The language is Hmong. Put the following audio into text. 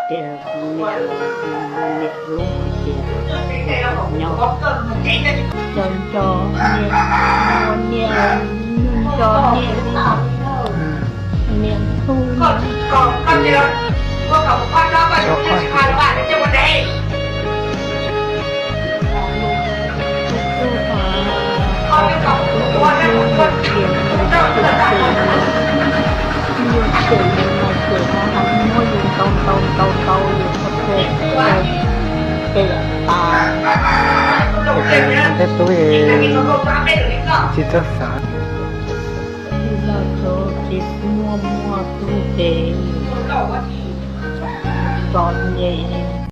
Tias niam, niam hlub hais tias nyob nco nco niam, nco niam, nco niam li niam hlub. Tus tub hais, tus tub hlub yus tias tus tub hlub yus, yus tseem yus mas tseem ho hais muab yus ntaus ntaus ntaus ntaus yus qhov txhia tes tas. Tus tub tsis txawj xav. Tsis txawj, tsis muaj muaj tub ces tso nce.